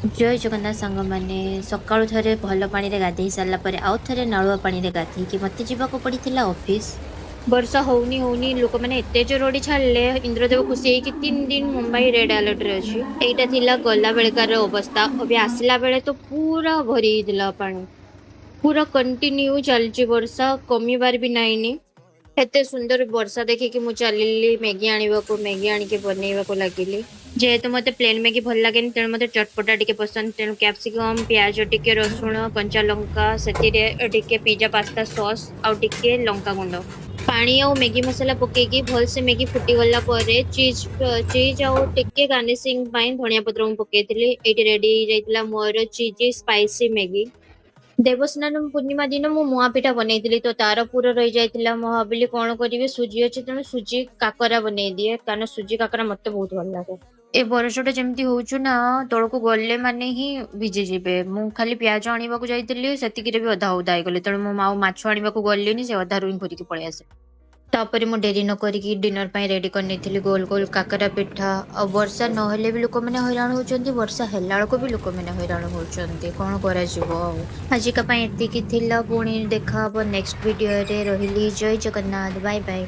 ଜୟ ଜଗନ୍ନାଥ ସାଙ୍ଗମାନେ। ସକାଳୁ ଥରେ ଭଲ ପାଣିରେ ଗାଧେଇ ସାରିଲା ପରେ ଆଉ ଥରେ ନାଳୁଆ ପାଣିରେ ଗାଧେଇକି ମତେ ଯିବାକୁ ପଡ଼ିଥିଲା ଅଫିସ। ବର୍ଷା ହଉନି ହଉନି, ଲୋକମାନେ ଏତେ ଜୋର ରଡ଼ି ଛାଡ଼ିଲେ, ଇନ୍ଦ୍ରଦେବ ଖୁସି ହେଇକି 3 ଦିନ ମୁମ୍ବାଇ ରେଡ୍ ଆଲର୍ଟରେ ଅଛି। ଏଇଟା ଥିଲା ଗଲା ବେଳକାର ଅବସ୍ଥା। ଏବେ ଆସିଲା ବେଳେ ତ ପୁରା ଭରି ହେଇଥିଲା ପାଣି। ପୁରା କଣ୍ଟିନ୍ୟୁ ଚାଲିଛି ବର୍ଷା, କମିବାର ବି ନାଇଁନି। ଏତେ ସୁନ୍ଦର ବର୍ଷା ଦେଖିକି ମୁଁ ଚାଲିଲି ମ୍ୟାଗି ଆଣିବାକୁ। ମ୍ୟାଗି ଆଣିକି ବନେଇବାକୁ ଲାଗିଲି। ଯେହେତୁ ମତେ ପ୍ଲେନ୍ ମ୍ୟାଗି ଭଲ ଲାଗେନି, ତେଣୁ ମତେ ଚଟପଟା ଟିକେ ପସନ୍ଦ। ତେଣୁ କ୍ୟାପସିକମ୍, ପିଆଜ ଟିକେ, ରସୁଣ, କଞ୍ଚା ଲଙ୍କା, ସେଥିରେ ଟିକେ ପିଜା ପାସ୍ତା ସସ୍ ଆଉ ଟିକେ ଲଙ୍କା ଗୁଣ୍ଡ, ପାଣି ଆଉ ମ୍ୟାଗି ମସଲା ପକେଇକି ଭଲସେ ମ୍ୟାଗି ଫୁଟିଗଲା ପରେ ଚିଜ୍ ଚିଜ୍ ଆଉ ଟିକେ ଗାର୍ନିସିଂ ପାଇଁ ଧନିଆ ପତ୍ର ମୁଁ ପକେଇଥିଲି। ଏଇଠି ରେଡି ହେଇଯାଇଥିଲା ମୋର ଚିଜି ସ୍ପାଇସି ମ୍ୟାଗି। ଦେବସ୍ନାନ ପୂର୍ଣ୍ଣିମା ଦିନ ମୁଁ ମୁଆଁ ପିଠା ବନେଇଥିଲି, ତ ତାର ପୁର ରହିଯାଇଥିଲା। ମୁଁ ଭାବିଲି କଣ କରିବି, ସୁଜି ଅଛି, ତେଣୁ ସୁଜି କାକରା ବନେଇ ଦିଏ, କାରଣ ସୁଜି କାକରା ମତେ ବହୁତ ଭଲ ଲାଗେ। ଏ ବର୍ଷଟା ଯେମିତି ହଉଛୁ ନା, ତଳକୁ ଗଲେ ମାନେ ହିଁ ଭିଜିଯିବେ। ମୁଁ ଖାଲି ପିଆଜ ଆଣିବାକୁ ଯାଇଥିଲି, ସେତିକିରେ ବି ଅଧା ଓଦା ହେଇଗଲି। ତେଣୁ ମୁଁ ଆଉ ମାଛ ଆଣିବାକୁ ଗଲିନି, ସେ ଅଧାରୁ ହିଁ ଘୁରିକି ପଳେଇ ଆସିଲି। ତାପରେ ମୁଁ ଡେରି ନ କରିକି ଡିନର ପାଇଁ ରେଡି କରିନେଇଥିଲି ଗୋଲ ଗୋଲ କାକରା ପିଠା। ଆଉ ବର୍ଷା ନହେଲେ ବି ଲୋକମାନେ ହଇରାଣ ହଉଛନ୍ତି, ବର୍ଷା ହେଲା ବେଳକୁ ବି ଲୋକମାନେ ହଇରାଣ ହଉଛନ୍ତି। କଣ କରାଯିବ ଆଉ? ଆଜିକା ପାଇଁ ଏତିକି ଥିଲା। ପୁଣି ଦେଖା ହବ ନେକ୍ସଟ ଭିଡିଓରେ। ରହିଲି, ଜୟ ଜଗନ୍ନାଥ, ବାଏ ବାଏ।